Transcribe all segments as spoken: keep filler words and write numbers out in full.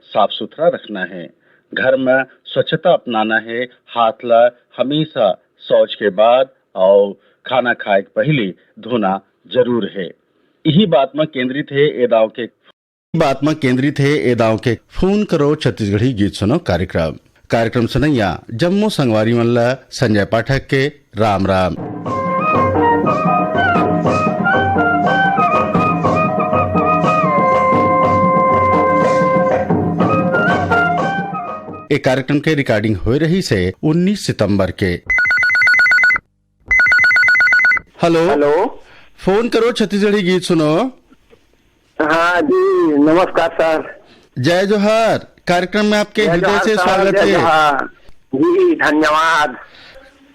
साफ सुथरा रखना हे, घर म स्वच्छता अपनाना हे, हाथ ल हमेशा शौच के बाद अउ खाना खाए के पहिली धोना जरूर हे। इही बात म केंद्रित हे ए दाव के बात म केंद्रित हे ए दाव के फोन करो छत्तीसगढ़ी गीत सुनो कार्यक्रम। कार्यक्रम सुनैया जम्मो संगवारी मन ल संजय पाठक के राम राम। ए कार्यक्रम के रिकॉर्डिंग होए रहिस हे उन्नीस सितंबर के। हेलो। हेलो। फोन करो छत्तीसगढ़ी गीत सुनो। हाँ जी, नमस्कार सर। जय जोहार। कार्यक्रम में आपके जय हृदय जोहार से सर, स्वागत जय हे। जोहार। जी, धन्यवाद।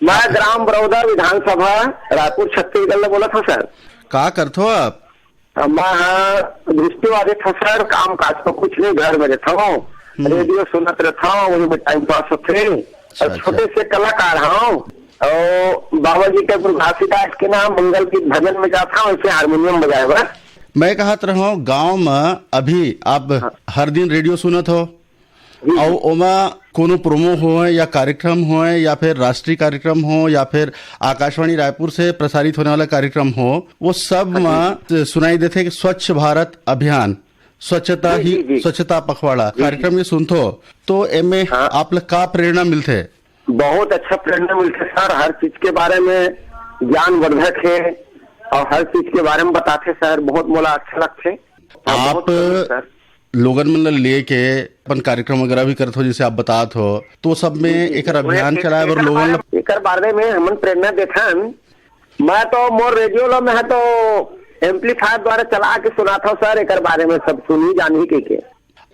मैं ग्राम बरौदा, विधानसभा रायपुर, छत्तीसगढ़ ले बोलत हँव सर। का करथो आप? मैं ह दृष्टि वाले था सर, काम काज तो कुछ नहीं, घर में रहता हूँ, हम्म। रेडियो सुनत रहता हूँ, वही में टाइम पास होते। अच्छा, और अच्छा। छोटे से कलाकार हूँ, और बाबा जी के गुरु घासीदास के नाम मंगल गीत भजन में जाता हूँ, ऐसे हारमोनियम बजाए बर। मैं कहत रहूँ, गाँव में अभी आप हाँ। हर दिन रेडियो सुनत हो, जी, जी। अउ ओमा कोनो प्रोमो होय या कार्यक्रम होय या फिर राष्ट्रीय कार्यक्रम हो या फिर आकाशवाणी रायपुर से प्रसारित होने वाला कार्यक्रम हो, वो सब हाँ, जी, में जी। सुनाई देथे कि स्वच्छ भारत अभियान, स्वच्छता जी, ही, जी, जी। स्वच्छता पखवाड़ा जी, जी। कार्यक्रम ये सुनथो, तो एमे हाँ। आप ला का प्रेरणा मिलथे? बहुत अच्छा प्रेरणा मिलथे सर, हर चीज के बारे में ज्ञानवर्धक हे और हर चीज के बारे में बताथे सर, बहुत मोला अच्छा लगथे। हाँ, बहुत आप जरूर सर। लोगन मन ल लेके अपन कार्यक्रम वगैरह भी करत हो, जैसे आप बतात हो, तो सब में जी, जी, एकर जी। अभियान एकर, चलाए बर एकर लोगन बारे, ल एकर बारे में हमन प्रेरणा देथन। मैं तो मोर रेडियो ल मैं तो एम्पलीफायर द्वारा चला के सुनात हूँ सर, एकर बारे में सब सुनी जानी के, के।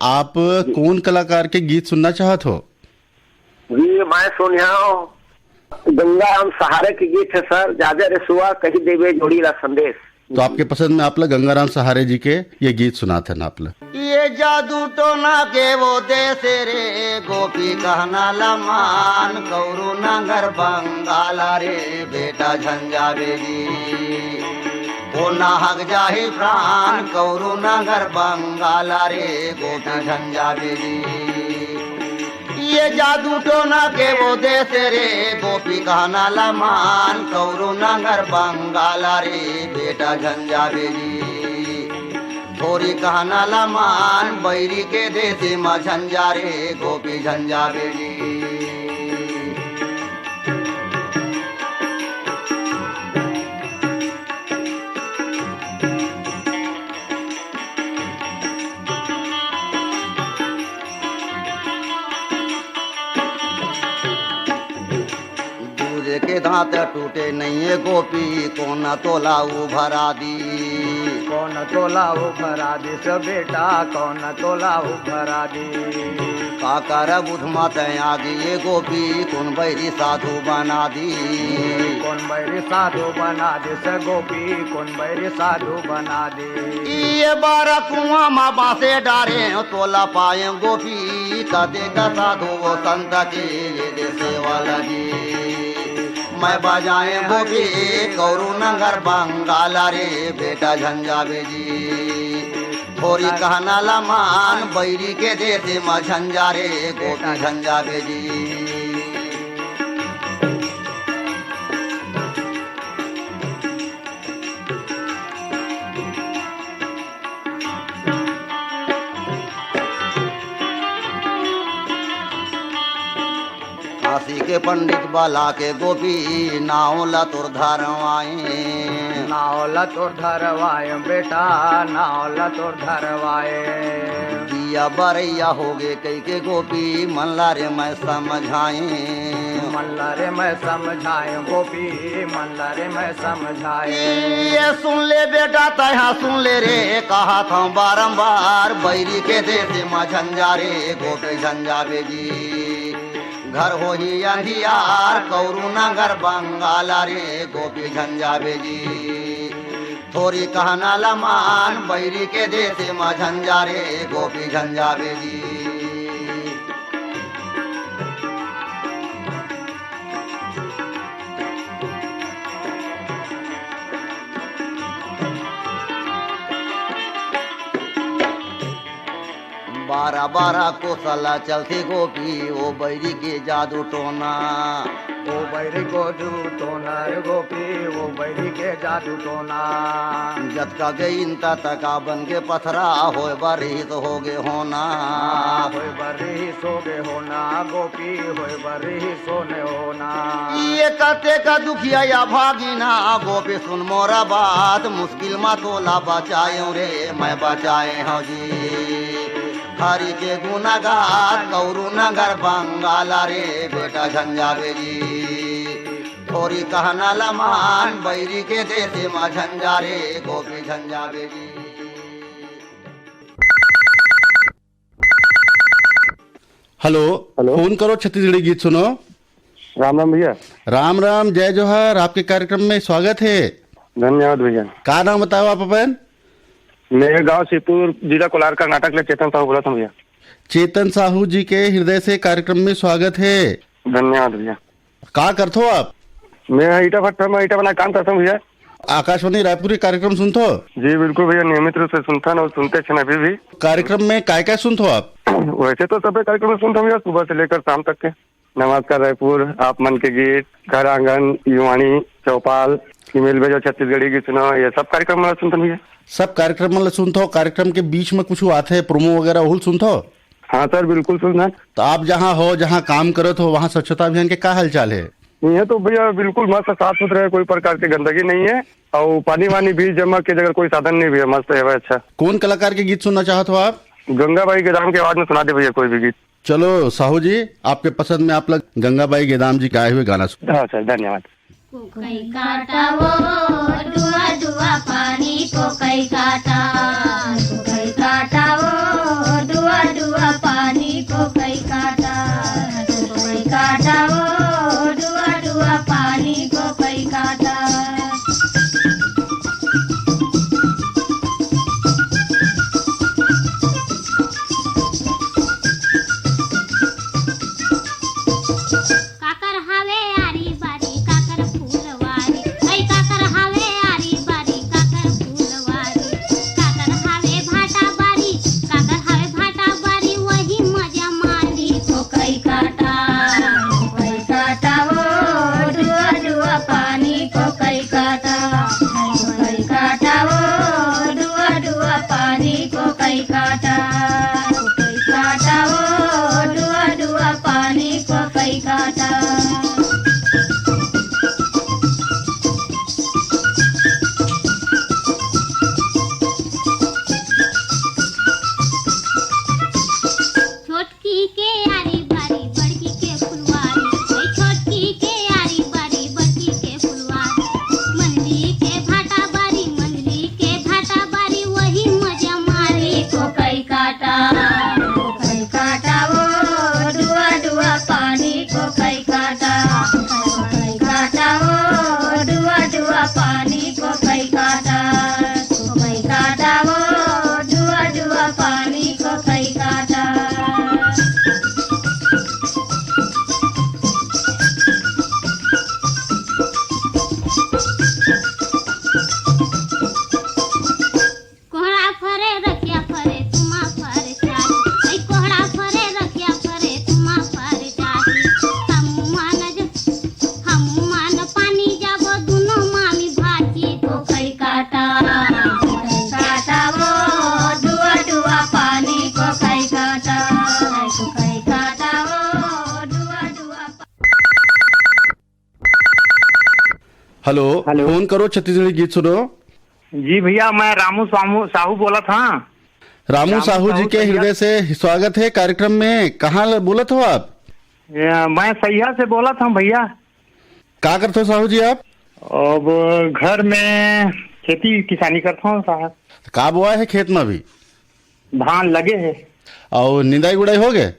आप जी। कौन कलाकार के गीत सुनना चाहत हो? जी, मैं सुनिया हूँ गंगा राम सहारे के गीत है सर, जाजा रे सुआ कही देवे जोड़ी ला संदेश। तो आपके पसंद में आप ला गंगाराम सहारे जी के ये गीत सुनात हन आप ला। ये जादू टोना के वो देश रे, गोपी कहना ला मान, कौरू नंगर बंगाला रे, बेटा झंझावे जी। वो नाहक जाही प्राण, कौरू नंगर बंगाला रे, गोपी झंझावे जी। ये जादू टोना के वो देश रे, गोपी कहना ला मान, कौरू नंगर बंगाला रे, बेटा झंझावे जी। थोरी कहना ला मान, बैरी के देश म झंझा रे, गोपी झंझावे जी। दूजे के दांत टूटे नहीं है गोपी, कौन तोला उभरा दी। कौन तोला उभरा दिस बेटा, कौन तोला उभरा दी। का करब उधमा तै आगी ये गोपी, कौन बैरी साधु बना दी। कौन बैरी साधु बना दिस गोपी, कौन बैरी साधु बना दी। ये बारा कुआं मा बांसे डारे, तोला पाए गोपी, कते का साधु वो संत के ये दे सेवा लगी। मैं बजाए गोपी, कौरू नंगर बंगाला रे, बेटा झंझावे जी। थोरी कहना ला मान, बैरी के देश म झंझा रे, गोपी झंझावे जी। काशी के पंडित बला के गोपी, नाव ला तोर धरवाए। नाव ला तोर धरवाए बेटा, नाव ला तोर धरवाए। दिया बरैया होगे कई के गोपी, मन ला रे मैं समझाए। मन ला रे मैं समझाए गोपी, मन ला रे मैं समझाए। ये सुन ले बेटा, तैहा सुन ले रे, कहा था बारंबार, बैरी के देश म झंझा रे, गोपी झंझावे जी। घर होही अंधियार, कौरू नगर बंगाला रे, गोपी झंझावे जी। थोरी कहना ला मान, बैरी के देश म झंझा रे, गोपी झंझावे जी। बारह बारह कोसला चलथे गोपी, ओ बैरी के जादू टोना। ओ बैरी को जादू टोना रे गोपी, ओ बैरी के जादू टोना। जतका गइन ततका बन के पथरा, होय बर रिहिस होगे होना। होय बर रिहिस होगे होना गोपी, होय बर रिहिस होने होना। ये कते का दुखिया या भागिना गोपी, सुन मोरा बात, मुश्किल मा तोला बचाएंव रे, मैं बचाए हंव जी। हरि के गुना गात, कौरू नगर बंगाला रे, बेटा झंझा बेरी। थोरी कहना लमान, बैरी के देश मा झंझा रे, गोपी झंझा बेरी। हेलो। हेलो। फोन करो, छत्तीसगढ़ी गीत सुनो। राम राम भैया। राम राम, जय जोहार, आपके कार्यक्रम में स्वागत है। धन्यवाद भैया। का नाम बताओ आप अपन? मेरे गांव सीपुर, जिला कोलार, कर्नाटक ले चेतन साहू बोलत हंव भैया। चेतन साहू जी के हृदय से कार्यक्रम में स्वागत है। धन्यवाद भैया। का करथो आप? मैं ईटा भट्ठा में ईटा बना काम करता हूँ भैया। आकाशवाणी रायपुर के कार्यक्रम सुनथो? जी बिल्कुल भैया, नियमित रूप से सुनता हूँ और सुनते हैं अभी भी। कार्यक्रम में काय काय सुनथो आप? वैसे तो सभी कार्यक्रम सुनता हूँ भैया, सुबह से लेकर शाम तक के। नमस्कार रायपुर, आप मन के गीत, घर आंगन, युवाणी, चौपाल, ईमेल भेजो छत्तीसगढ़ी गीत सुनाओ, ये सब कार्यक्रम मैं सुनता हूँ भैया। सब कार्यक्रम मन ल सुनथो, कार्यक्रम के बीच में कुछ आथे, प्रोमो वगैरह, ओहू ल सुनथो? हाँ सर, बिल्कुल सुनना। तो आप जहाँ हो, जहाँ काम करत हो, वहाँ स्वच्छता अभियान के का हालचाल है? ये तो भैया बिल्कुल मस्त, साफ सुथरा है, कोई प्रकार की गंदगी नहीं है और पानी वानी भी जमा के जगह कोई साधन नहीं भैया, मस्त है भाई, अच्छा। कौन कलाकार के गीत सुनना चाहत हो आप? गंगाबाई गेदाम की आवाज में सुना दे भैया कोई भी गीत। चलो साहू जी, आपके पसंद में आप लोग गंगाबाई गेदाम जी गाए हुए गाना सुनो। हाँ सर, धन्यवाद। कोकई काटा वो डुआ डुआ पानी कोकई काटा, कोकई काटा वो डुआ डुआ पानी कोकई काटा, कोकई काटा वो डुआ डुआ पानी कोकई काटा। काकर हावे आरी बारी, काकर फूलवारी। ऐ काकर हावे आरी बारी, काकर फूलवारी। काकर हावे भाटा बारी, काकर हावे भाटा बारी, वही मजा मारी। कोकई काटा, कोकई काटा वो, डुआ डुआ पानी। कोकई काटा, कोकई काटा वो, डुआ डुआ पानी। कोकई काटा, कोकई काटा वो, डुआ डुआ पानी। कोकई काटा। छोटकी के आरी बारी, बड़की के फुलवारी। ओए छोटकी के आरी बारी, बड़की के फुलवारी। मंझली के भाटा बारी, मंझली के भाटा बारी, वही मजा मारी। कोकई काटा, कोकई काटा वो, डुआ डुआ पानी। कोकई काटा, कोकई काटा वो, डुआ डुआ पानी। कोकई काटा, कोकई काटा वो, डुआ डुआ पानी। कोकई काटा। कोहड़ा फरे, रखिया फरे, तुमा फरे चाही। ऐ कोहड़ा फरे, रखिया फरे, तुमा फरे चाही। हमू मन ज-, हमू मन पानी जाबो, दुनो मामी भाची। कोकई काटा, कोकई काटा वो, डुआ डुआ पानी। कोकई काटा, कोकई काटा वो, डुआ डुआ पा- हेलो, हेलो। फोन करो, छत्तीसगढ़ी गीत सुनो। जी भैया, मैं रामू सामू-, साहू बोलत हंव। रामू रामू साहू जी साहू के सैया। हृदय से स्वागत है कार्यक्रम में। कहाँ ल-, बोलत हो आप? ए, मैं सैया से बोलत हंव भैया। का करत हो साहू जी आप? अब घर में खेती किसानी करत हंव साहब। का बोआ है खेत में अभी? धान लगे है। और निंदाई गुड़ाई हो गए?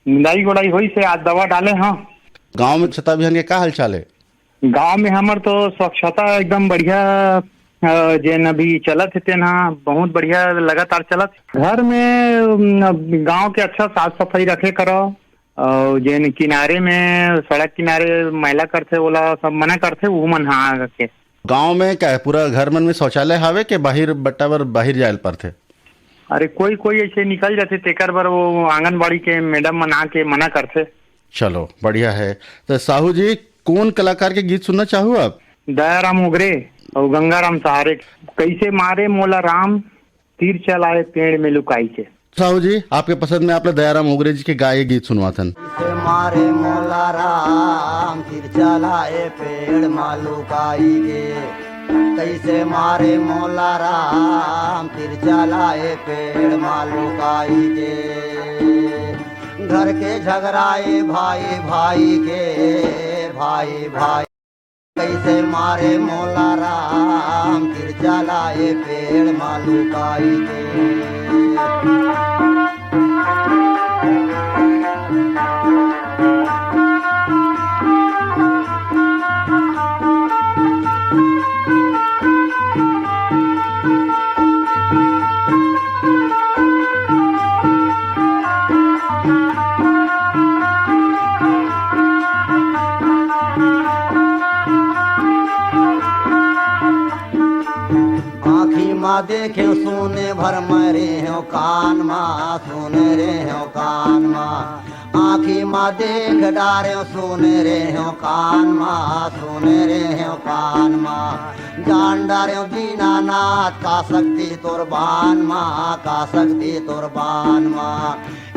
निंदाई गोड़ाई होइस हे, आज दवा डाले हंव। गांव में स्वच्छता अभियान के का हालचाल हे? गांव में हमर तो स्वच्छता एकदम बढ़िया, अ, जेन अभी चलत हे तेन ह बहुत बढ़िया लगातार चलत हे। घर में, अम, गांव के अच्छा साफ सफाई रखे करो, और जेन किनारे में, सड़क किनारे मैला करथे, ओला सब मना करथे, वो मन ह आके। गांव में का पूरा घर मन में शौचालय हावे के बाहिर बट्टा बर बाहिर जाए ल पड़थे? अरे, कोई कोई ऐसे निकल जाथे, तेकर बर वो आंगनबाड़ी के मैडम मन आके मना करथे। चलो, बढ़िया है। तो साहू जी, कौन कलाकार के गीत सुनना चाहू आप? दयाराम ओगरे और गंगाराम सहारे। कैसे मारे मोला राम, तीर चलाए पेड़ में लुकाई के। साहू जी, आपके पसंद में आप ला दयाराम ओगरे जी के गाए गीत सुनवाथन। कैसे मारे मोला राम, तीर चलाए पेड़ मा लुकाई के। कैसे मारे मोला राम, तीर चलाए पेड़ मा लुकाई के। घर के झगड़ाए भाई भाई के, भाई भाई। कैसे मारे मोला राम, तीर चलाए पेड़ मा लुकाई के। आँखी मा देखे सुने भर मरे हो कान मा, सुने रे हो कान मा। आँखी मा देख डारे सुने रे हो कान मा, सुने रे हो कान मा। जान डारे दीनानाथ का शक्ति तोर बान मा, का शक्ति तोर बान मा।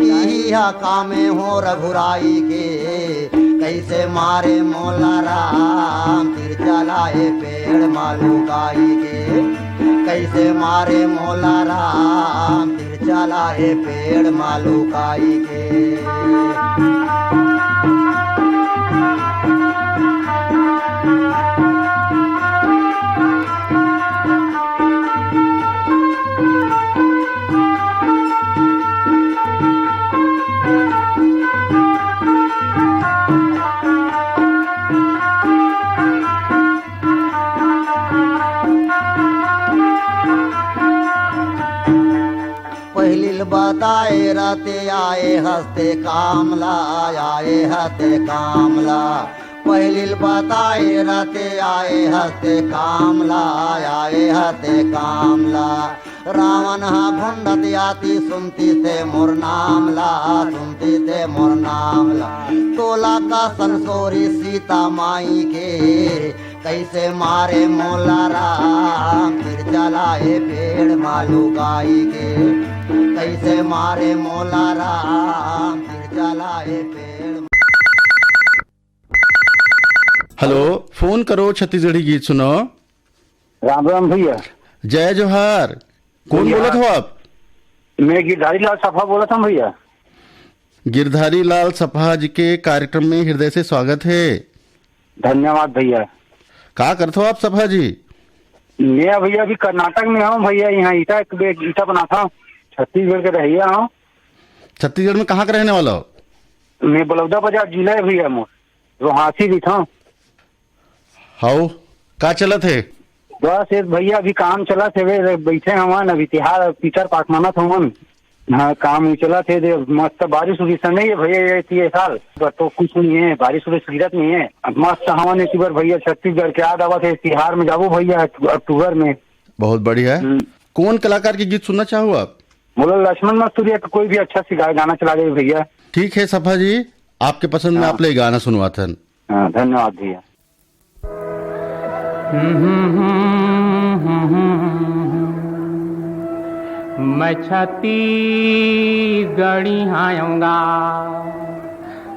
इही हा कामे हो रघुराई के, कैसे मारे मोला राम, तीर चलाए पेड़ मा लुकाई के। कैसे मारे मोला राम, तीर चलाए पेड़ मा लुकाई के। पहिलिल बताए रते आए हस्ते कामला, आए हस्ते कामला। पहिलिल बताए रते आए हस्ते कामला, आए हस्ते कामला। रावण हा भुंडत आती सुनती ते मोर नामला, सुनती ते मोर नामला। तोला का संसोरी सीता माई के, कैसे मारे मोला राम, तीर चलाए पेड़ मा लुकाई के। कैसे मारे मोला राम, तीर चलाए पेड़। हेलो, फोन करो, छत्तीसगढ़ी गीत सुनो। राम राम भैया। जय जोहार। कौन भैया। बोलत हो आप? मैं गिरधारी लाल सफा बोलत हूँ भैया। गिरधारी लाल सफा जी के कार्यक्रम में हृदय से स्वागत है। धन्यवाद भैया। का करत हो आप सफा जी? मैं भैया अभी कर्नाटक में हूँ भैया, यहाँ ईटा, एक बे-, ईटा बनाता हूँ, छत्तीसगढ़ के रहैया हूँ। छत्तीसगढ़ में कहाँ के रहने वाला हो? मैं बलौदा बाजार जिला है भैया, मोर रोहासी भी था। हाउ, का चलत है? बस ये भैया अभी काम चलत है, वे बैठे हवन, अभी तिहार पितर पाठ मानत हवन। हाँ, काम ही चलत है, दे मस्त बारिश उरिश नहीं है भैया ये, ये साल, पर तो कुछ नहीं है, बारिश उरिश गिरत नहीं है। अब मस्त हवन इसी बार भैया, छत्तीसगढ़ के याद आवत है, तिहार में जाबो भैया अक्टूबर में। बहुत बढ़िया। हम्म। कौन कलाकार के गीत सुनना चाहो आप? बोलो लक्ष्मण मस्तूरिया का कोई भी अच्छा सी गाय गाना चला दे भैया। ठीक है सफा जी, आपके पसंद में हाँ। आप ले गाना सुनवाथन। हाँ, धन्यवाद भैया। मैं छत्तीसगढ़ी हायऊंगा,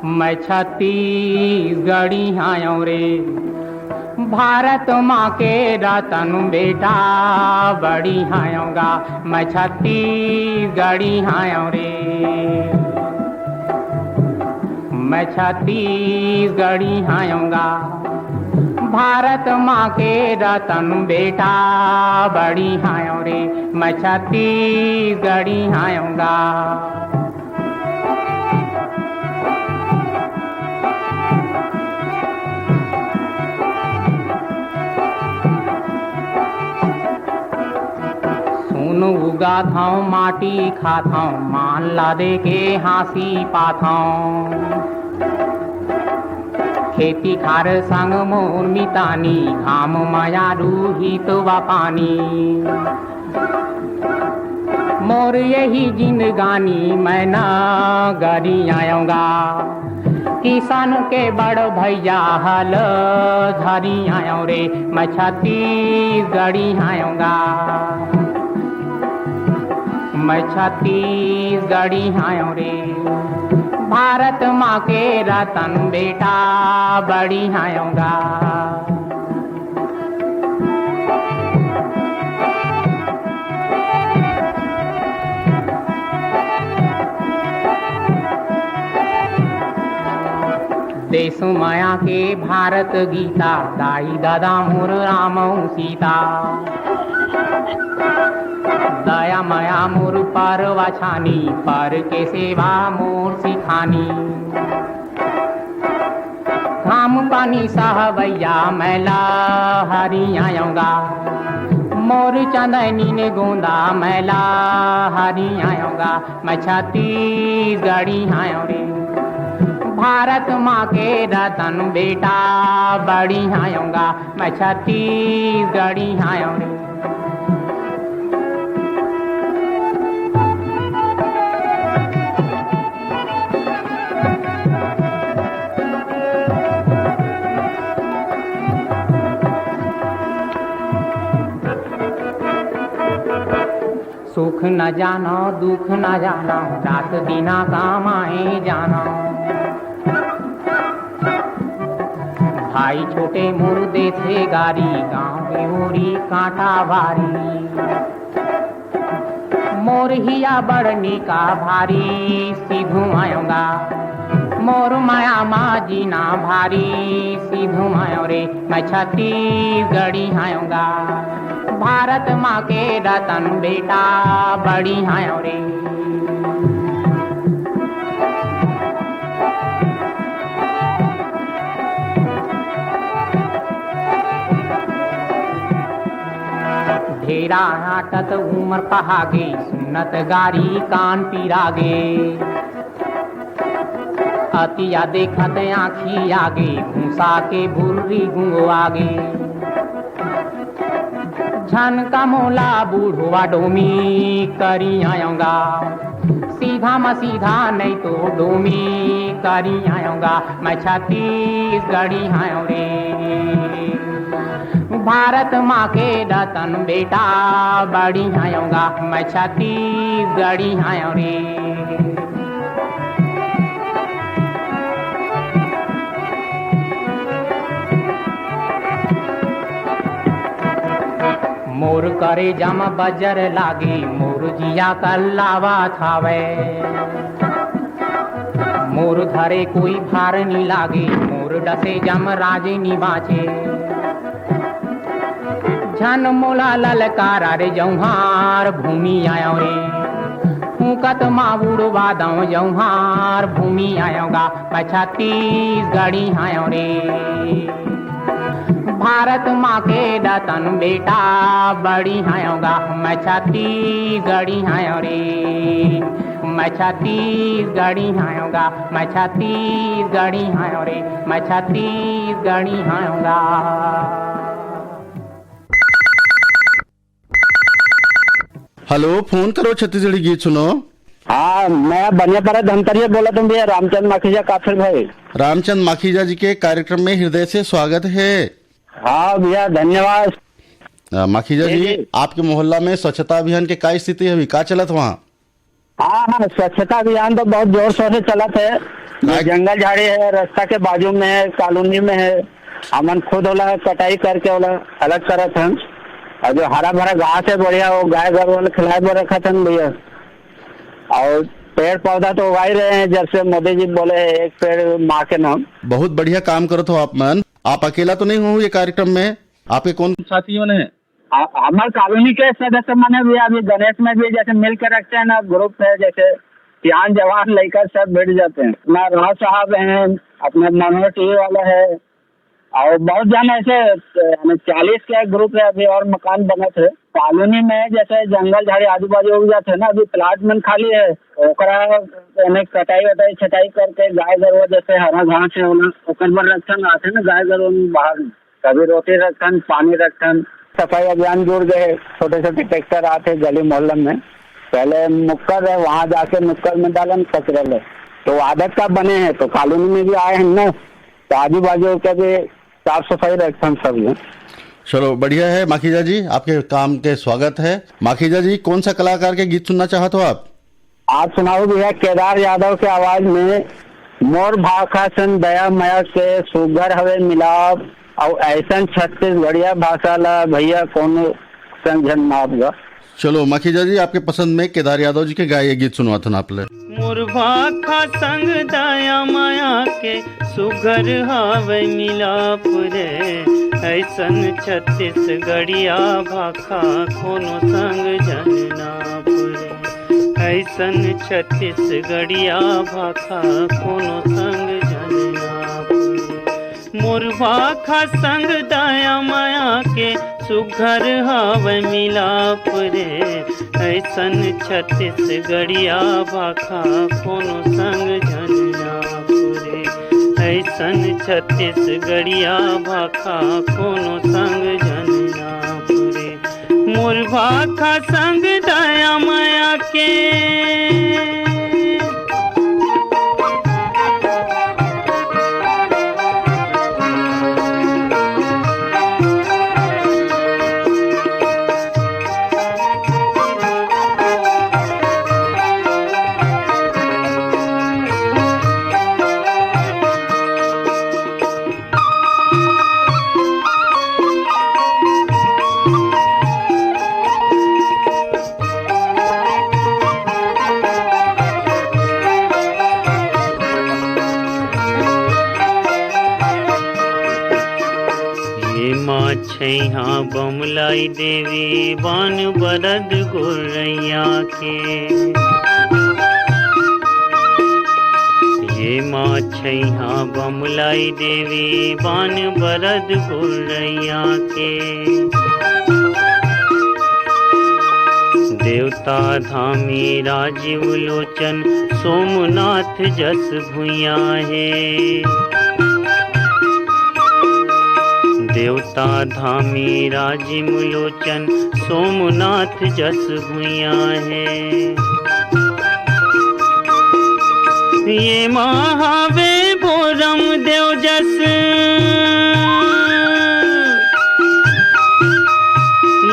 मैं छत्तीसगढ़ी हायऊं रे। भारत माँ के रतन बेटा बड़ी हायऊंगा, मैं छत्तीसगढ़ी हायऊं रे। मैं छत्तीसगढ़ी हायऊंगा, भारत माँ के रतन बेटा बड़ी हायऊं रे, मैं छत्तीसगढ़ी हायऊंगा। सुन उगाथव, माटी खाथव, मान ला दे के हाँसी पाथव। खेती खार संग मोर मितानी, घाम मया रूहित वा पानी। मोर यही जिंदगानी मैं न गरियायों गा। किसान के बड़ भैया हल धरियायों रे, मैं छत्तीसगढ़ी हायों गा। मैं छत्तीसगढ़ी हायों रे, भारत माँ के रतन बेटा बड़ी हायों गा। देसु माया के भारत गीता, दाई ददा मोर राम अउ सीता। दया मया मोर परवा छानी, पर के सेवा मोर सिखानी। घाम पानी सहवैया मैं ला हरियायों गा। मोर चंदनी ने गोंदा मैं ला हरियायों गा। मैं छत्तीसगढ़ी हायों रे, भारत माँ के रतन बेटा बड़ी हायों गा। मैं छत्तीसगढ़ी हायों रे। सुख न जानो, दुख न जानो, रात दिना कमाए जानो। भाई छोटे मोर देथे गारी, गाँव के ओरी कांटा बारी। मोर हिया बड़ निका भारी, सीधू आयों गा। मोर माया मा जीना भारी, सीधू आयों रे, मैं छत्तीसगढ़ी हायों गा। भारत माँ के रतन बेटा बड़ी हायों रे। ढेरा आटत उमर पहागे, सुनत गारी कान पिरागे। अतिया देखत आँखी आगे, भूसा के भुर्री गुंगो आगे। झन का मोला बूढ़वा डोमी करी आयों गा, सीधा म सीधा नहीं तो डोमी करी आयों गा। मैं छत्तीसगढ़ी हायों रे, भारत माँ के रतन बेटा बड़ी हायों गा। मैं छत्तीसगढ़ी हायों रे। मोर करेजा म बजर लागे, मोर जिया कल्लावत हावय। मोर धरे कोई भार नी लागे, मोर डसे जमराज नी बाँचे। झन मोला ललकारा रे जौहार भूमि आयों रे, फूंकत मा उड़वा दौं जौहार भूमि आयों गा। मैं छत्तीसगढ़ी हायों रे, भारत माँ के रतन बेटा बड़ी हायों गा। मैं छत्तीसगढ़ी हायों रे, मैं छत्तीसगढ़ी हायों गा। मैं छत्तीसगढ़ी हायों रे, मैं छत्तीसगढ़ी हायों गा। हेलो, फोन करो छत्तीसगढ़ी गीत सुनो। हाँ, मैं बनियापारा धमतरिया बोलत हूँ भैया, रामचंद माखीजा काफिल भाई। रामचंद माखीजा जी के कार्यक्रम में हृदय से स्वागत है। हाँ भैया, धन्यवाद। अ, माखीजा जी जी, जी। आपके मोहल्ला में स्वच्छता अभियान के का स्थिति है अभी, का चलत वहाँ? हाँ, हाँ, स्वच्छता अभियान तो बहुत जोर शोर से चलत है। जो का- जंगल झाड़ी है, रास्ता के बाजू में है, कॉलोनी में है, हमन खुद ओला कटाई करके ओला अलग करत हन। और जो हरा भरा घास है बढ़िया, वो गाय गरु वाले खिलाए बर रखत हन भैया। और पेड़ पौधा तो उगा ही रहे हैं, जब से मोदी जी बोले हैं, "एक पेड़ माँ के नाम।" बहुत बढ़िया काम करत हो आप मन। आप अकेला तो नहीं हो ये कार्यक्रम में, आपके कौन साथी मन है? आ, हमार कॉलोनी के सदस्य मन भी अभी गणेश में भी जैसे मिल के रखते हैं ना, ग्रुप है, जैसे सियान जवान लड़का सब बैठ जाते हैं। अपना राव साहब हैं, अपना मनोहर टीवी वाला है, और बहुत जन ऐसे, यानी चालीस के ग्रुप है अभी और मकान बनत है। कॉलोनी में जैसे जंगल झाड़ी आजू बाजू हो जाते हैं ना, अभी प्लाट मन खाली है, ओकरा यानी कटाई वटाई छटाई करके गाय गरुआ जैसे हरा घास है ओला, ओकर बर रखथन आथे ना गाय गरुआ मन बाहर में। कभी रोटी रखथन, पानी रखथन। सफाई अभियान जुड़ गए, छोटे छोटे ट्रैक्टर आथे गली मोहल्ला में, पहले मुक्कल है, वहाँ जाके मुक्कल में डालन कचरा ले। तो आदत का बने हैं, तो कॉलोनी में भी आए हैं ना, तो आजू बाजू के भी साफ सफाई रखथन सब ये। चलो, बढ़िया है माखीजा जी, आपके काम के स्वागत है। माखीजा जी, कौन सा कलाकार के गीत सुनना चाहत हो आप? आज सुनाओ भैया, केदार यादव के आवाज में मोर भाखा संग दया मया के सुघर हवे मिलाप, अउ ऐसन छत्तीसगढ़िया भाषा ला भैया कोनो संग झन नाप गा। चलो माखीजा जी, आपके पसंद में केदार यादव जी के गाए ये गीत सुनवाथन आप ले। मोर भाखा संग दया मया के सुघर हवे मिलाप रे, ऐसन छत्तीसगढ़िया भाखा कोनो संग झन नाप रे, ऐसन छत्तीसगढ़िया भाखा कोनो संग झन नाप रे। मोर भाखा संग दया मया के सुघर हवे मिलाप रे, ऐसन छत्तीसगढ़िया भाखा कोनो संग झन नाप रे, ऐसन छत्तीसगढ़िया भाखा कोनो संग झन नाप रे। मोर भाखा संग दया मया के। ये माँ छैहा बमलाई देवी बान बरद गोरैया के। ये माँ छैहा बमलाई देवी बान बरद गोरैया के। देवता धामी राजीव लोचन सोमनाथ जस भुइया हे। देवता धामी राजीव लोचन सोमनाथ जस भुइया हे। ये महावे बोरम देव जस,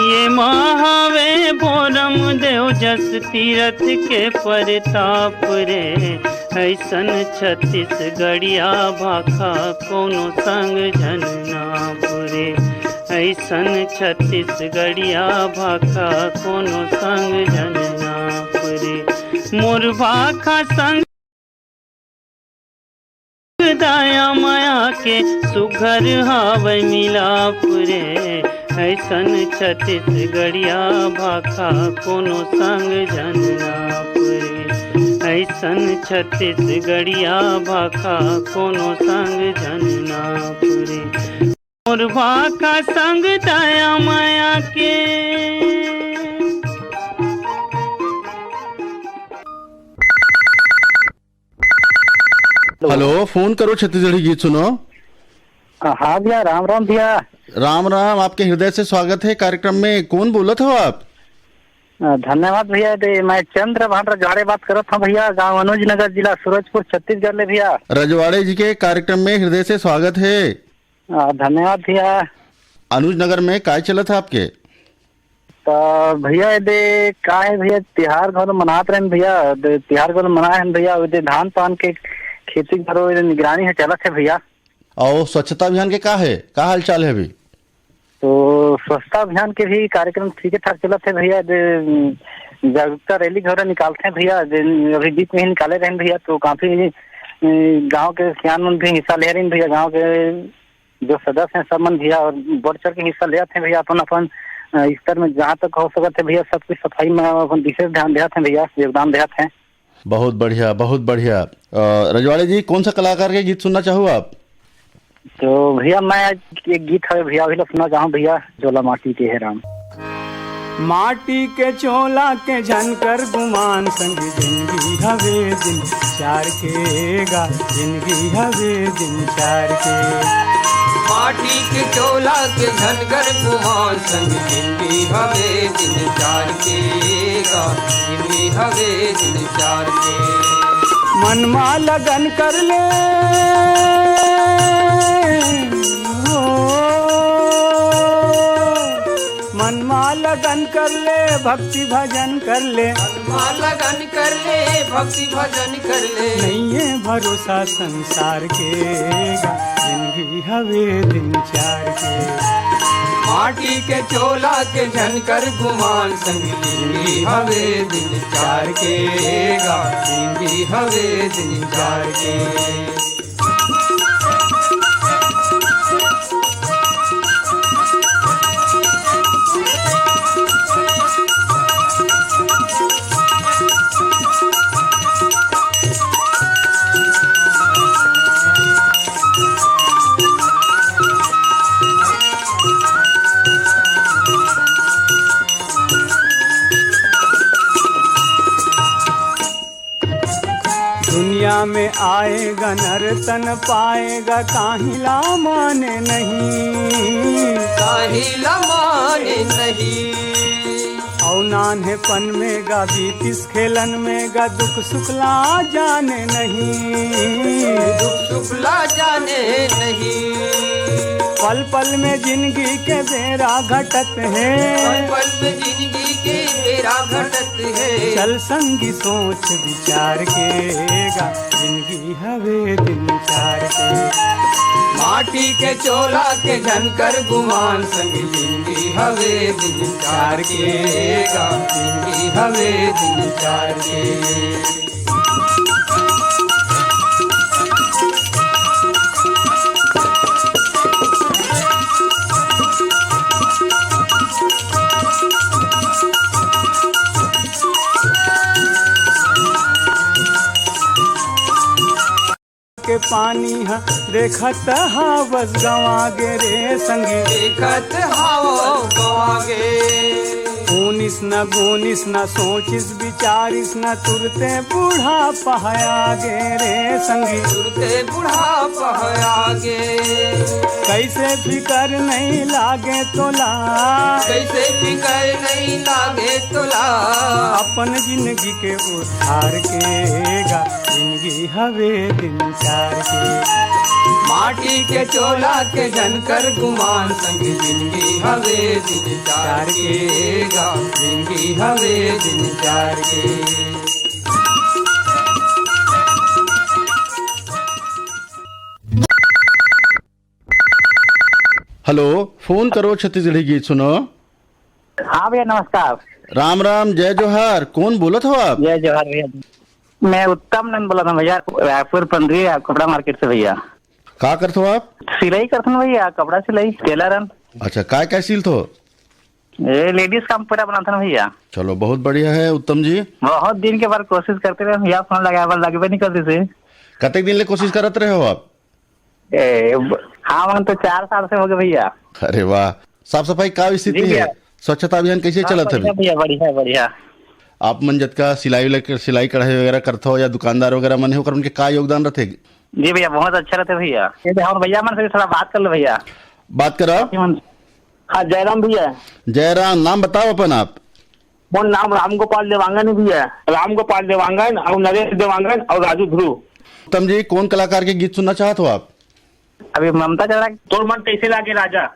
ये महावे बोरम देव जस तीरथ के परताप रे। ऐसन छत्तीसगढ़िया भाखा कोनो संग झन नाप रे, ऐसन छत्तीसगढ़िया भाखा कोनो संग झन नाप रे। मोर भाखा संग दया मया के सुघर हवय मिलाप रे, ऐसन छत्तीसगढ़िया भाखा कोनो संग झन नाप रे, ऐसन छत्तीसगढ़िया भाखा कोनो संग झन नाप रे। मोर भाखा संग दया मया के। हेलो, फोन करो छत्तीसगढ़ी गीत सुनो। हाँ भैया, राम राम भैया। राम राम, आपके हृदय से स्वागत है कार्यक्रम में। कौन बोलत हो आप? अ, धन्यवाद भैया। दे, मैं चंद्र भान रजवाड़े बात करत हूँ भैया, गांव अनुज नगर, जिला सूरजपुर, छत्तीसगढ़ ले भैया। रजवाड़े जी के कार्यक्रम में हृदय से स्वागत है। अ, धन्यवाद भैया। अनुज नगर में काय चलत है आपके? तो भैया, ये दे का है भैया, तिहार घलो मनात रहन भैया, दे तिहार घलो मनाए हन भैया, ये दे धान पान के खेती घलो ये दे निगरानी है, चलत है भैया। और स्वच्छता अभियान के का है, का हाल चाल है अभी? तो स्वच्छता अभियान के भी कार्यक्रम ठीक ठाक चलत है भैया। जे, उम, जागरूकता रैली घलो निकालते हैं भैया, जे अभी बीच में ही निकाले रहे भैया, तो काफी, उम, गांव के सियान मन भी हिस्सा ले रहे हैं भैया, गांव के जो सदस्य हैं सब मन भैया, और बढ़ चढ़ के हिस्सा लेते हैं भैया, अपन अपन, अ, स्तर में जहाँ तक हो सकत है भैया, सबकी सफाई में अपन विशेष ध्यान देते हैं भैया, योगदान देते हैं। बहुत बढ़िया, बहुत बढ़िया। अ, रजवाड़े जी, कौन सा कलाकार के गीत सुनना चाहो आप? तो भैया, मैं आज एक गीत है भैया, वही ला सुनना चाहूँ भैया, चोला माटी के है राम। माटी के चोला के झनकर गुमान संग जिंदगी हवे दिन चार के गा, जिंदगी हवे दिन चार के। माटी के चोला के झनकर गुमान संग जिंदगी हवे दिन चार के गा, जिंदगी हवे दिन चार के। मन मा लगन कर ले, हो, मन मा लगन कर ले, भक्ति भजन कर ले। मन मा लगन कर ले, भक्ति भजन कर ले। नइये भरोसा संसार के गा, जिंदगी हवे दिन चार के। माटी के चोला के झनकर गुमान संग जिंदगी हवे दिन चार के गा, जिंदगी हवे दिन चार के। दुनिया में आएगा नर तन पाएगा, काहिला माने नहीं। काहिला माने नहीं। औ नान्हेपन में गा बीतिस खेलन में गा, दुख सुख ला जाने नहीं। दुख सुख ला जाने नहीं। पल पल में जिंदगी के बेरा घटत हे। पल पल में जिंदगी के बेरा घटत हे। चल संगी सोच विचार के गा, जिंदगी हवे दिन चार के। माटी के चोला के झनकर गुमान संग जिंदगी हवे दिन चार के गा, जिंदगी हवे दिन चार के। के पानी ह देखत हवस गंवा गे रे संगी। देखत हवस गंवा गे। ऊनिस न गूनिस न सोचिस विचारिस न, तुरते बुढ़ापा ह आगे रे संगी। तुरते बुढ़ापा ह आगे। कैसे फिकर नहीं लागे तोला। कैसे फिकर नहीं लागे तोला। अपन जिंदगी के उद्धार के गा, जिंदगी हवे दिन चार के। माटी के चोला के झनकर गुमान संग जिंदगी हवे दिन चार के गा, जिंदगी हवे दिन चार के। हेलो, फोन करो छत्तीसगढ़ी गीत सुनो। हाँ भैया, नमस्कार। राम राम, जय जोहार। कौन बोलत हो आप? जय जोहार भैया। मैं उत्तम नंद बोलत हूँ भैया, रायपुर पंडरी कपड़ा मार्केट से भैया। का करत हो आप? सिलाई करत हूँ भैया, कपड़ा सिलाई, टेलर हन। अच्छा, काय काय सिलत हो? ए, लेडीज काम पूरा बनात हन भैया। चलो, बहुत बढ़िया है उत्तम जी। बहुत दिन के बाद कोशिश करते रहे भैया, फोन लगाए बर लगबे नहीं करते थे। कतेक दिन ले कोशिश करत रहे हो आप? ए, ब-, हाँ, मन तो चार साल से हो गए भैया। अरे वाह, साफ सफाई का स्थिति जी भैया। है? स्वच्छता अभियान कैसे हाँ, चलत है बढ़िया अभी? भैया, बढ़िया, बढ़िया। आप मन जतका सिलाई वगैरह, सिलाई कढ़ाई वगैरह करत हो या दुकानदार वगैरह मन है, ओकर मन के का योगदान रहथे? जी भैया, बहुत अच्छा रहथे भैया। ये तो हम भैया मन से भी थोड़ा बात कर लो भैया। बात करो। जी मन। हाँ, जयराम भैया। जयराम, नाम बताओ अपन आप। मोर नाम रामगोपाल देवांगन है भैया। रामगोपाल देवांगन और नरेश देवांगन और राजू ध्रुव। उत्तम जी, कौन कलाकार के गीत सुनना चाहत हो आप? अभी ममता चल रहा है। तोर मन कैसे लागे राजा?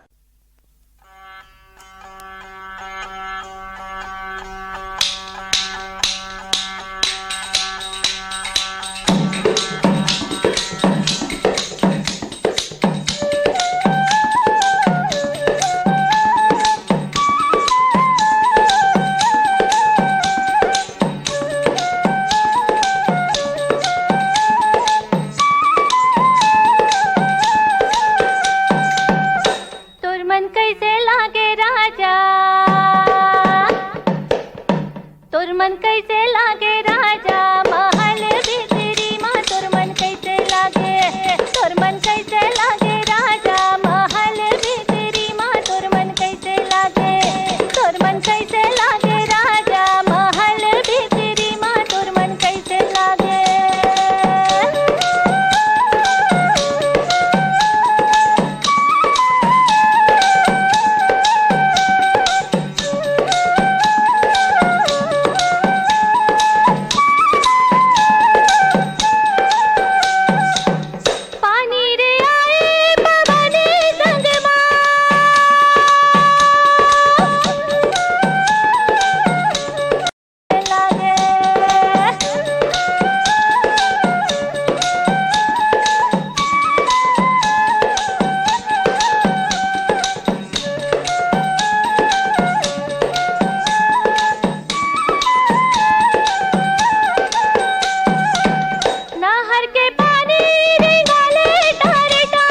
के पानी रिंगाले टार टार।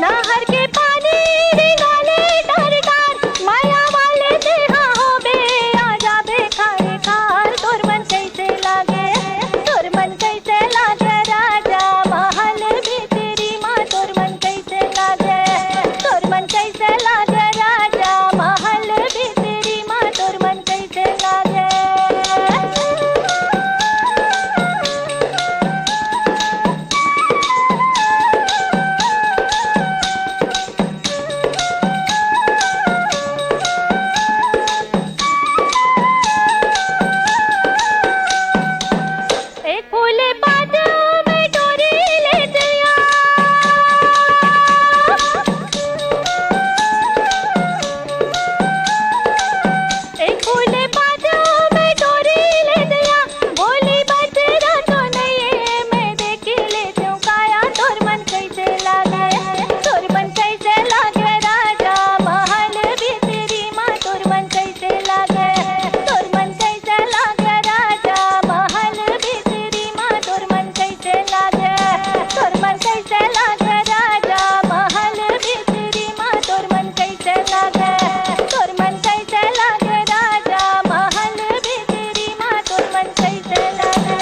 नहर के पानी रिंगाले टार टार। माया वाले तेहा होबे, आ जाबे खाए खार। तोर मन कइसे लागे, तोर मन कइसे लागे राजा महल भीतरी मा। तोर मन कइसे लागे, तोर मन कइसे लागे राजा महल भीतरी मा। तोर मन कइसे लागे। एक फूल पात में डोरी ले दिया। एक फूल पात में डोरी ले दिया। बोली बजरा तो नहीं है, मैं देख ले चौकाया। तोर मन कइसे लागे, तोर मन कइसे लागे राजा महल भीतरी मा। तोर मन कइसे लागे, तोर मन कइसे लागे राजा महल भीतरी मा। तोर मन कइसे लागे, तोर मन कइसे लागे राजा महल भीतरी मा। तोर मन कइसे लागे, तोर मन कइसे लागे राजा महल भीतरी मा। तोर मन कइसे लागे।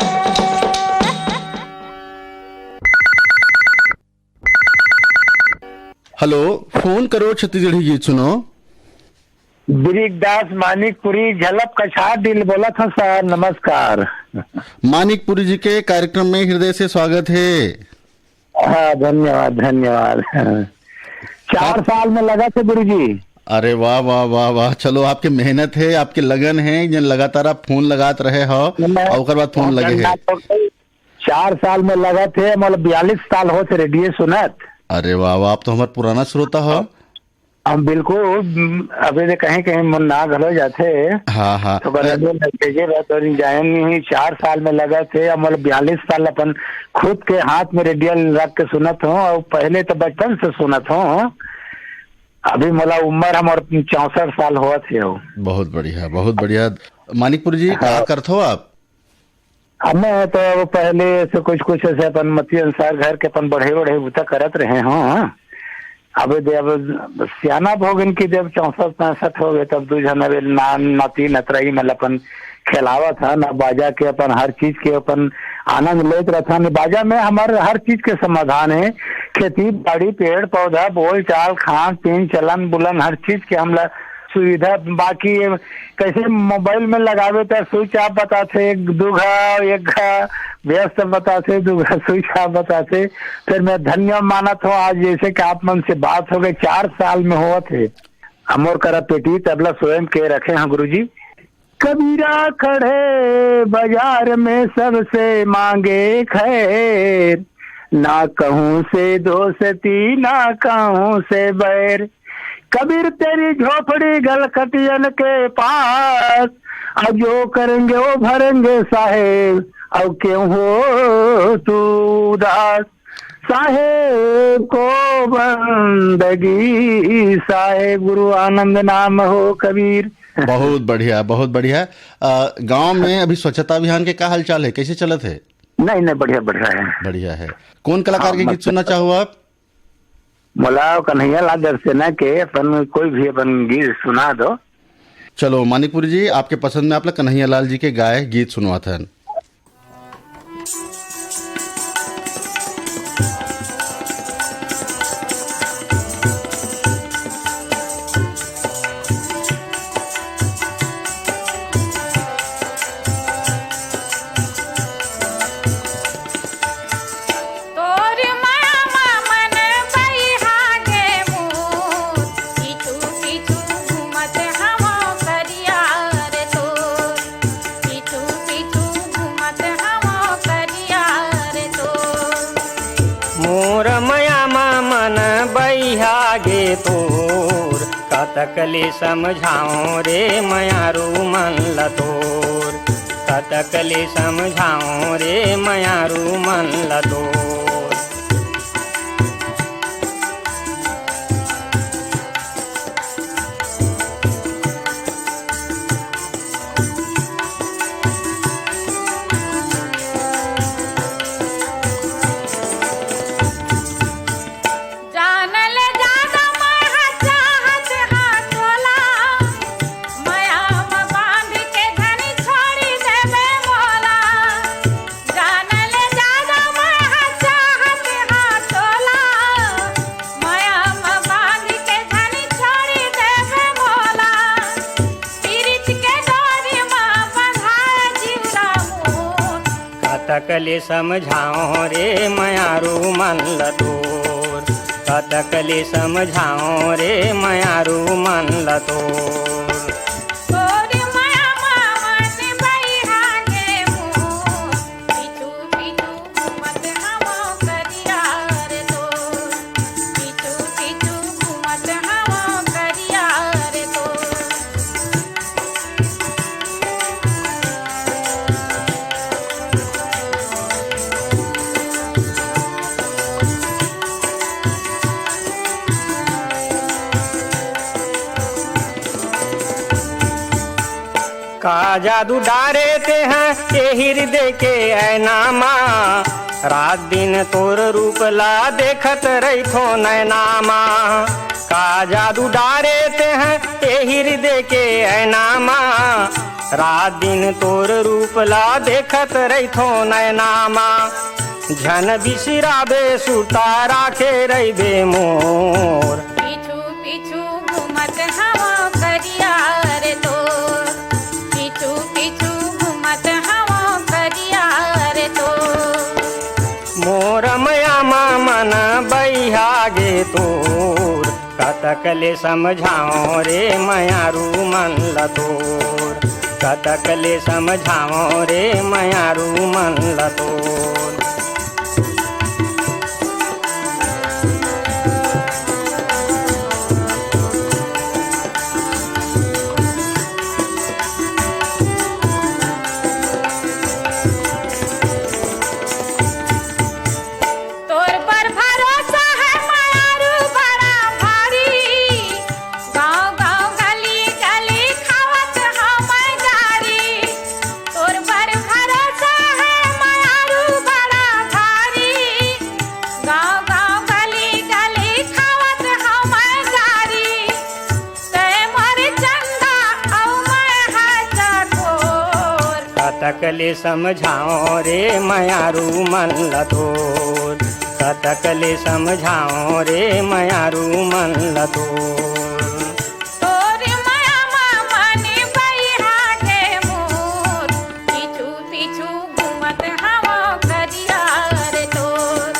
हेलो, फोन करो छत्तीसगढ़ी गीत सुनो। बिरिकदास मानिकपुरी झलप कछार दिल बोलत हंव सर, नमस्कार। मानिकपुरी जी के कार्यक्रम में हृदय से स्वागत है। हाँ, धन्यवाद, धन्यवाद। चार आप साल में लगा थे गुरु जी। अरे वाह, वाह, वाह, वाह। चलो, आपके मेहनत है, आपके लगन है, ये लगातार आप फोन लगात रहे हो मैं और ओकर बाद फोन लगे है। चार साल में लगा थे, मतलब बयालीस साल हो थे रेडियो सुनत। अरे वाह, वाह, आप तो हमारे पुराना श्रोता हो। हम बिल्कुल, उम, अबे जे कहीं कहीं मन ना घलो जाथे। हाँ, हाँ। तो बराबर लगे जे बात और जायन नहीं, चार साल में लगा थे, अब मतलब बयालीस साल अपन खुद के हाथ में रेडियो रख के सुनत हूँ, और पहले तो बचपन से सुनत हूँ। अभी मोला उम्र हमर चौसठ साल होत हे। बहुत बढ़िया, बहुत बढ़िया। मानिकपुर जी, का हाँ। करथो आप? अब मैं तो अब पहले से कुछ, कुछ ऐसे अपन मति अनुसार घर के अपन बढ़े, बढ़े बुता करत रहे हों। अब दे, अब सियाना भोगन की जब चौसठ पैंसठ हो गए, तब दू झन अब नान, नाती, नतराई मन अपन खेलावत हन, अब बाजा के अपन हर चीज के अपन आनंद लेत रहथन। बाजा में हमार हर चीज के समाधान है, खेती बाड़ी, पेड़ पौधा, बोल चाल, खान पीन, चलन बुलन, हर चीज के हमला सुविधा। बाकी ये कैसे मोबाइल में लगावे त स्विच ऑफ बताथे, एक दू घा, एक घा व्यस्त बताथे, दू घा स्विच ऑफ बताथे। फिर मैं धन्य मानत हूँ आज जैसे कि आप मन से बात हो गई, चार साल में होत हे। हमर करा पेटी तबला स्वयं के रखे हैं गुरुजी। कबीरा खड़े बाजार में सबसे मांगे खैर, ना कहूँ से दोस्ती ना कहूँ से बैर। कबीर तेरी झोपड़ी गलकटियन के पास, अब जो करेंगे वो भरेंगे साहेब, अब क्यों हो तू उदास। साहेब को बंदगी, साहेब गुरु आनंद नाम हो कबीर। बहुत बढ़िया, बहुत बढ़िया। अ, गांव में अभी स्वच्छता अभियान के का हालचाल है, कैसे चलत है? नहीं, नहीं, बढ़िया, बढ़िया है। बढ़िया है। कौन कलाकार हाँ, के गीत मतलब सुनना चाहो आप? मोला कन्हैया लाल दर्शना के अपन कोई भी अपन गीत सुना दो। चलो मानिकपुरी जी, आपके पसंद में आप ला कन्हैया लाल जी के गाए गीत सुनवाथन। तोर मामा मन बइहा गे मोर, पीछू पीछू घूमत हवं करिया रे तोर, पीछू पीछू घूमत हवं करिया रे तोर। मोर मामा मन बइहा गे तोर, कतक ले समझाओं रे मयारू मन ल तोर, कतक ले समझाओं रे मयारू मन ल तोर। कतक ले समझाओं रे मयारू मन ल तोर, कतक ले समझाओं रे मयारू मन ल तोर। तोर मया मा मन बइहा गे मोर, पीछू पीछू घूमत हवं करिया रे तोर, पीछू पीछू घूमत हवं करिया रे तोर। का जादू डारे तेंह ए हिरदे के ऐना मा, रात दिन तोर रूप ला देखत रहिथों नैना मा। का जादू डारे तेंह ए हिरदे के ऐना मा, रात दिन तोर रूप ला देखत रहिथों नैना मा। झन बिसराबे सुरता राखे रहिबे मोर। पीछू पीछू घूमत हवं करिया रे तोर, पीछू पीछू घूमत हवं करिया रे तोर। मोर मया मा मन बइहा गे तोर, कतक ले समझाओं रे मयारू मन ल तोर, कतक ले समझाओं रे मयारू मन ल तोर। तोर बर भरोसा हे मयारू बड़ा भारी, गाँव गाँव गली गली खावत हवं गारी। तोर बर भरोसा हे मयारू बड़ा भारी, गाँव गाँव गली गली खावत हवं गारी। तैं मोर चंदा अउ मैं हा चकोर। कतक ले समझाओं रे मयारू मन ल तोर, कतक ले समझाओं रे मयारू मन ल तोर। तोर मया मा मन बइहा गे मोर, पीछू पीछू घूमत हवं करिया रे तोर,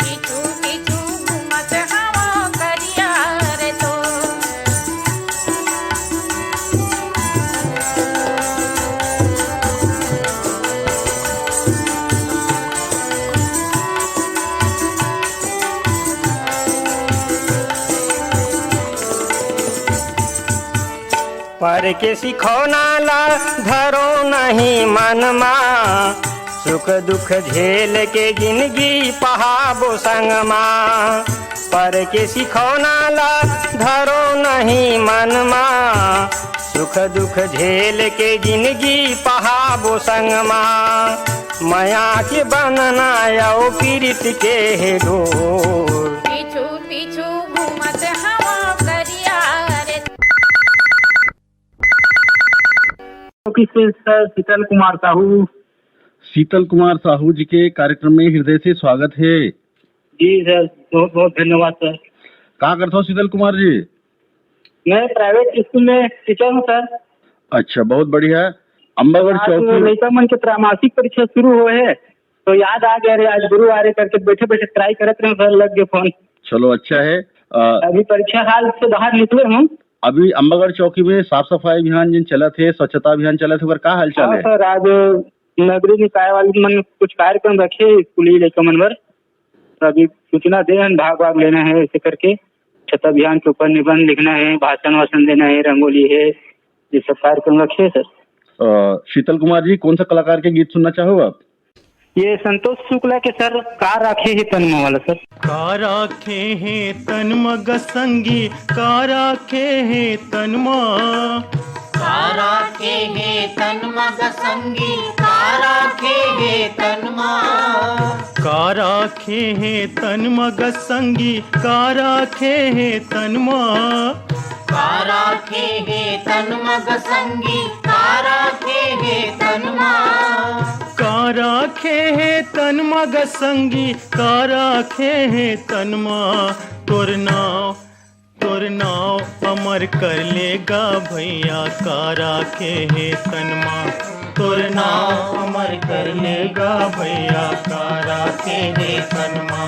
पीछू पीछू घूमत हवं करिया रे तोर। पर के सिखौना ला धरो नहीं मन मा, सुख दुख झेल के जिनगी पहाबो संग मा। पर के सिखौना ला धरो नहीं मन मा, सुख दुख झेल के जिनगी पहाबो संग मा। मया के बंधना अउ पीरित के हे डोर। पीछू पीछू घूमत हवं करिया रे। ऑफिस से सर शीतल कुमार साहू। शीतल कुमार साहू जी के कार्यक्रम में हृदय से स्वागत है। जी सर, बहुत बहुत धन्यवाद सर। का करथो शीतल कुमार जी? मैं प्राइवेट स्कूल में टीचर हूँ सर। अच्छा, बहुत बढ़िया। अम्बागढ़ आज चौकी। लइका मन के त्रैमासिक परीक्षा शुरू होए हे, तो याद आ गया रे, आज गुरुवार हे करके बैठे बैठे ट्राई करत रहे सर, लग गए फोन। चलो, अच्छा है। अ, अभी परीक्षा हाल से बाहर निकले हूँ। अभी अम्बागढ़ चौकी में साफ सफाई अभियान जिन चलत हे, स्वच्छता अभियान चलत हे, ओकर का हाल चाल हाँ हे? सर, आज नगरीय निकाय वाले मन कुछ कार्यक्रम रखे हे स्कूली लइका मन बर, तो अभी सूचना दे हन, भाग वाग लेना हे, ऐसे करके स्वच्छता अभियान के ऊपर निबंध लिखना हे, भाषण वाषण देना हे, रंगोली हे, ये सब कार्यक्रम रखे हे सर। अ, शीतल कुमार जी, कौन सा कलाकार के गीत सुनना चाहो आप? ये संतोष शुक्ला के सर, का राखे हे तन मा वाला सर। का राखे हे तन मा ग संगी, का राखे हे तन मा। का राखे हे तन मा ग संगी, का राखे हे तन मा। का राखे हे तन मा ग संगी, का राखे हे तन मा। का राखे हे तन मा ग संगी, का राखे हे तन मा। का राखे हे तन मा ग संगी, का राखे हे तन मा। तोर नाव, तोर नाव अमर कर ले गा भैया, का राखे हे तन मा। तोर नाव अमर कर लेगा भैया, का राखे हे तन मा।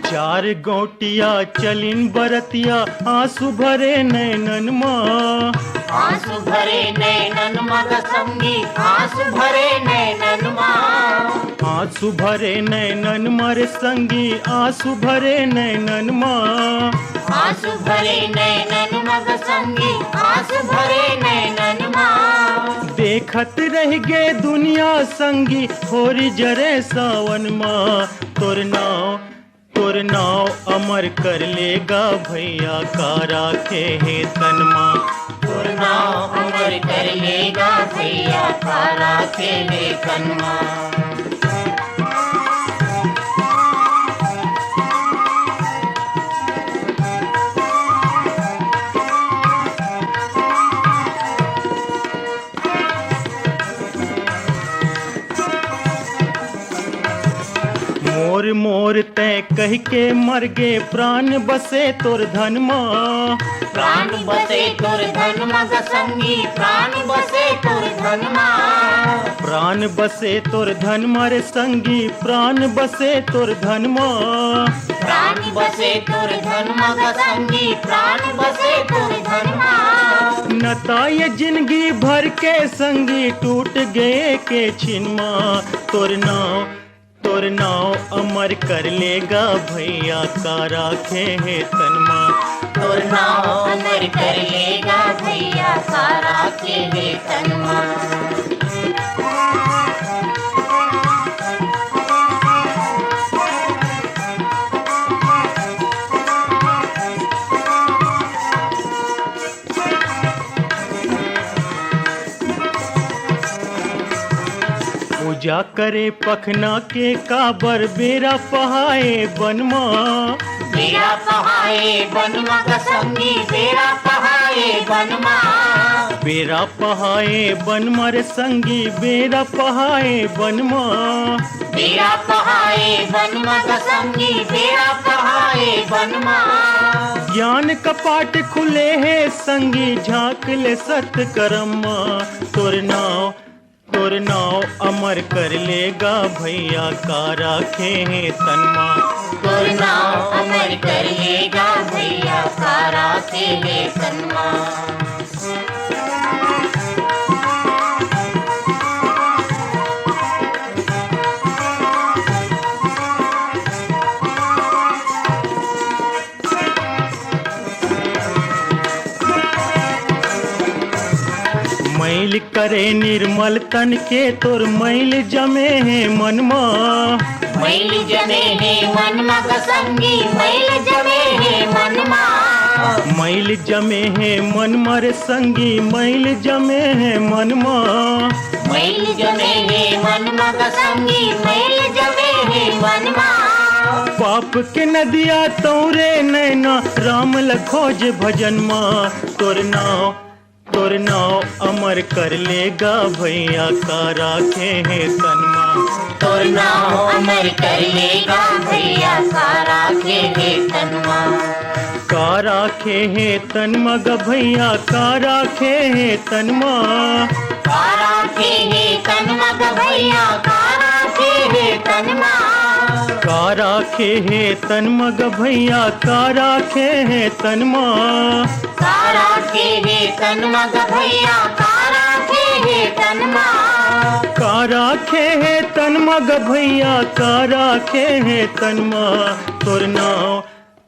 चार गोटिया चलिन बरतिया, आंसू भरे नैनन मा। आंसू भरे नैनन मा ग संगी, आंसू भरे नैनन मा। आंसू भरे नैनन मा रे संगी, आंसू भरे नैनन मा। आंसू भरे नैनन मा ग संगी, आंसू भरे नैनन मा। देखत रह गे दुनिया संगी, होरी जरे सावन मा। तोर नाव, तोर नाव अमर कर लेगा भैया, का राखे हे तन मा। तोर नाव अमर कर लेगा भैया, का राखे हे तन मा। मोर मोर तैं कहि के मर गे, प्राण बसे तोर धन मा। प्राण बसे तोर धन मा ग संगी, प्राण बसे तोर धन मा। प्राण बसे तोर धन मा रे संगी, प्राण बसे तोर धन मा। प्राण बसे तोर धन मा ग संगी, प्राण बसे तोर धन मा। नता ये जिनगी भर के संगी, टूट गे के छिन मा। तोर नाव, तोर नाव अमर कर लेगा भैया, का राखे हे तन मा। तोर नाव अमर कर लेगा भैया, का राखे हे तन मा। पूजा करे पखना के काबर, बेरा पहाए बन मा। बेरा पहाए बन मा ग संगी, बेरा पहाए बन मा। बेरा पहाए बन मा रे संगी, बेरा पहाए बन मा। बेरा पहाए बन मा ग संगी, बेरा पहाए बन मा। ज्ञान कपाट खुले हे संगी, झांक ले सत करम मा। तोर नाव, तोर नाव अमर कर लेगा भैया, का राखे हे तन मा। तोर नाव अमर कर लेगा भैया, का राखे हे तन मा। मैल करे निर्मल तन के, तोर मैल जमे हे मन मा। मैल जमे हे मन मा ग संगी, मैल जमे हे मन मा। मैल जमे हे मन मा रे संगी, मैल जमे हे मन मा। मैल जमे हे मन मा ग संगी, मैल जमे हे मन मा। पाप के नदिया तौरे नैना, राम ल खोज भजन मा। तोर नाव, तोर नाव अमर कर लेगा भैया, का राखे हे तन मा। तोर नाव अमर कर लेगा भैया, का राखे हे तन मा। का राखे हे तन मा ग भैया, का राखे हे तन मा। का राखे हे तन मा ग भैया, का राखे हे तन मा। का राखे हे तन मा ग भैया, का राखे हे तन मा। का राखे हे तन मा ग भैया, का राखे हे तन मा। का राखे हे तन मा ग भैया, का राखे हे तन मा। तोर नाव,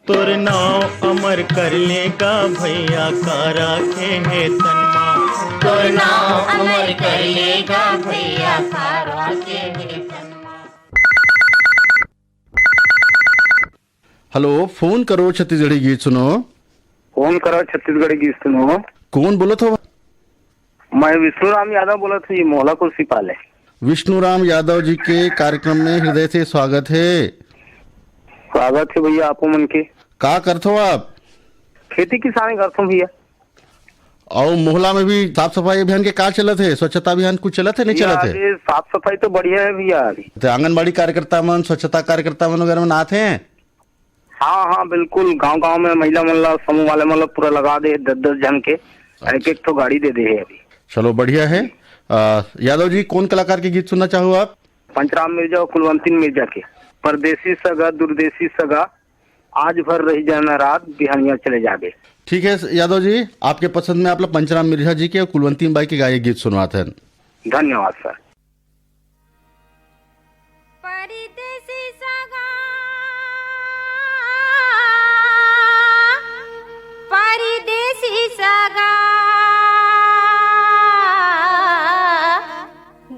तोर नाव अमर कर लेगा भैया, का राखे हे तन मा। तोर नाव अमर कर लेगा भैया, का राखे हे तन मा। हेलो, फोन करो छत्तीसगढ़ी गीत सुनो। फोन करो छत्तीसगढ़ी गीत सुनो। कौन बोलत हो? मैं विष्णुराम यादव बोलत हूँ, ये मोहला कुर्सी पाले। विष्णुराम यादव जी के कार्यक्रम में हृदय से स्वागत है। स्वागत है भैया, आपो मन के। का करथो आप? खेती किसानी करथो भैया। अउ मोहला में भी साफ सफाई अभियान के का चलत हे? स्वच्छता अभियान कुछ चलत हे, नहीं भैया, चलत हे? अभी साफ सफाई तो बढ़िया है भैया अभी। तो आंगनबाड़ी कार्यकर्ता मन, स्वच्छता कार्यकर्ता मन वगैरह मन आत हैं? हाँ, हाँ, बिल्कुल। गांव-गांव में महिला मन ला, समूह वाले मन ला पूरा लगा दे, दस दस झन के, अच्छा। एक एक ठो गाड़ी दे दे है अभी। चलो, बढ़िया है। अ, यादव जी, कौन कलाकार के गीत सुनना चाहो आप? पंचराम मिर्जा और कुलवंतीन मिर्जा के, परदेसी सगा, दुर्देसी सगा, आज भर रही जाना रात, बिहनिया चले जाबे। ठीक है यादव जी, आपके पसंद में आप लोग पंचराम मिर्जा जी के और कुलवंतीन बाई के गाए गीत सुनवाते हैं। धन्यवाद सर। परदेसी सगा, परदेसी सगा,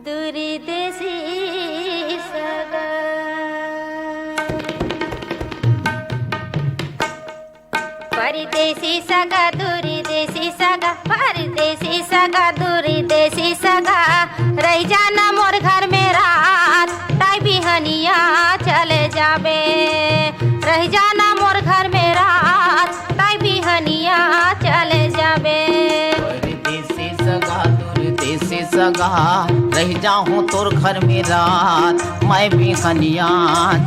दुर्देसी सगा। परदेसी सगा, दुर्देसी सगा, परदेसी सगा, दुर्देसी सगा, रह जाना मोर घर में रात, ताई बिहनिया चले जाबे। रह जाना मोर घर में रात, ताई बिहनिया चले जाबे। परदेसी सगा, दुर्देसी सगा, रह जाहूं तोर घर में रात, मैं बिहनिया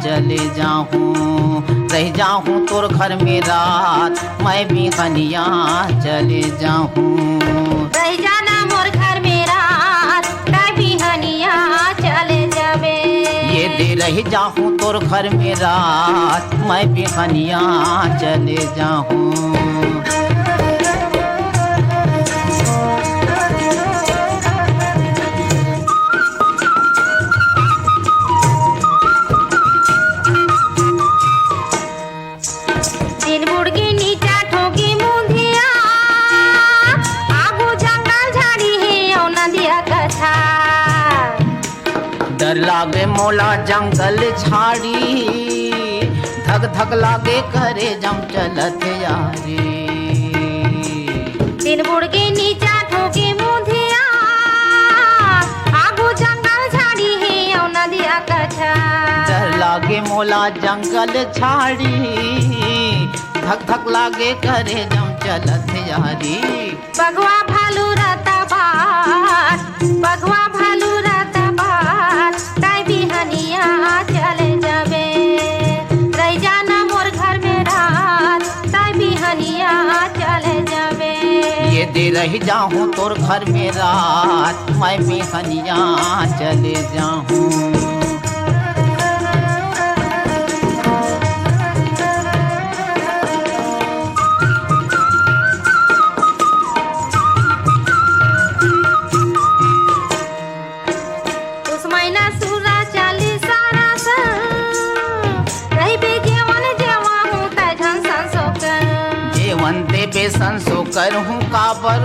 चले जाहूं। रह जाहूं तोर घर में रात, मैं बिहनिया चले जाहूं। रह जाना मोर घर में रात, ताई बिहनिया चले जाबे। ये दे रह जाहूं तोर घर में रात, मैं बिहनिया चले जाहूं। दिन बुड़गी नीचा ठोंगी मुंधिया, आगू जंगल झाड़ी हे अउ नदिया कछा। डर लागे मोला जंगल झाड़ी, धक धक लागे करे जम चलत यारी। दिन बुड़गी नीचा ठोंगी मुंधिया, आगू जंगल झाड़ी हे अउ नदिया कछा। डर लागे मोला जंगल झाड़ी, धक धक लागे करे जम चलत यारी। बघवा भालू रहता बार, बघवा भालू रहता बार, ताई बिहनिया चले जाबे। रह जाना मोर घर में रात, ताई बिहनिया चले जाबे। ये दे रह जाहूं तोर घर में रात, मैं बिहनिया चले जाहूं। उस महीना सुरा चाली सारा सन, रहिबे जेवन जेवा हूँ तै झन संसो कर। जेवन देबे संसो कर हूँ काबर,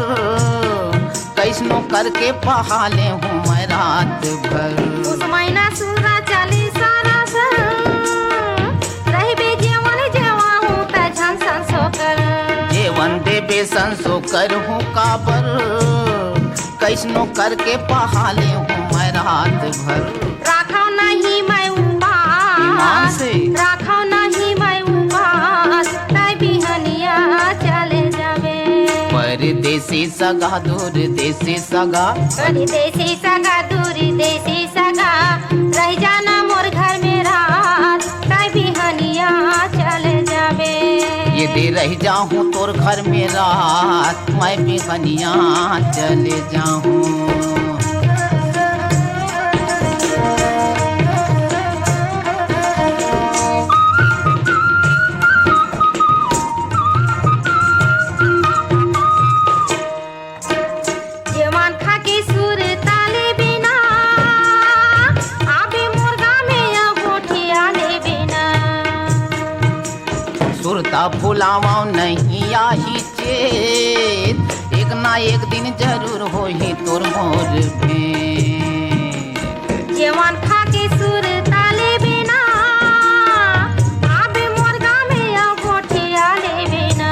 कैसनो करके पहा ले हूँ मैं रात भर। उस महीना सुरा चाली सारा सन, रहिबे जेवन जेवा हूँ तै झन संसो कर। जेवन देबे संसो कर हूँ काबर, कैसनो करके पहा ले हूँ मैं रात भर। राखव नहीं मैं ईमान उपास, से। राखव नहीं मैं उपास, तै बिहनिया चले जाबे। परदेसी सगा, दूर देसी सगा। परदेसी सगा, दूर देसी सगा, रह जाना मोर घर में रात, तै बिहनिया चले जाबे। ये दे रह जाहूँ तोर घर में रात, मैं बिहनिया चले जाहूँ। जेवन खा के सुरता लेबे ना, आबे मोर गाँव में अगोठिया लेबे ना। सुरता भुलावव नहीं आही चेत, एक ना एक दिन जरूर होही तोर मोर भेंट। जेवन खा के सुरता लेबे ना, आबे मोर गाँव में अगोठिया लेबे ना।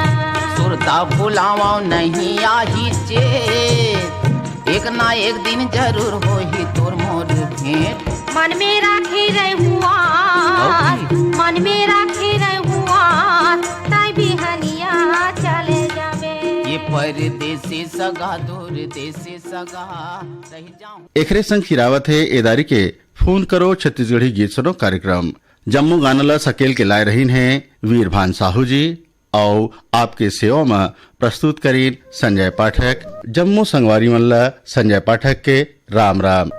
सुरता भुलावव नहीं आही चेत, एक ना एक दिन जरूर होही तोर मोर भेंट। मन में राखे रहूँ आस, मन में राखे रहूँ आस, तै बिहनिया चले जाबे। ये परदेसी सगा, दूर देसी सगा, रह जाऊं। एकरे संग खिरावत हे एदारी के फोन करो छत्तीसगढ़ी गीत सुनो कार्यक्रम। जम्मो गाना ला सकेल के लाए रहीन हे वीरभान साहू जी, अउ आपके सेवा म प्रस्तुत करीन संजय पाठक। जम्मो संगवारी मन ला संजय पाठक के राम राम।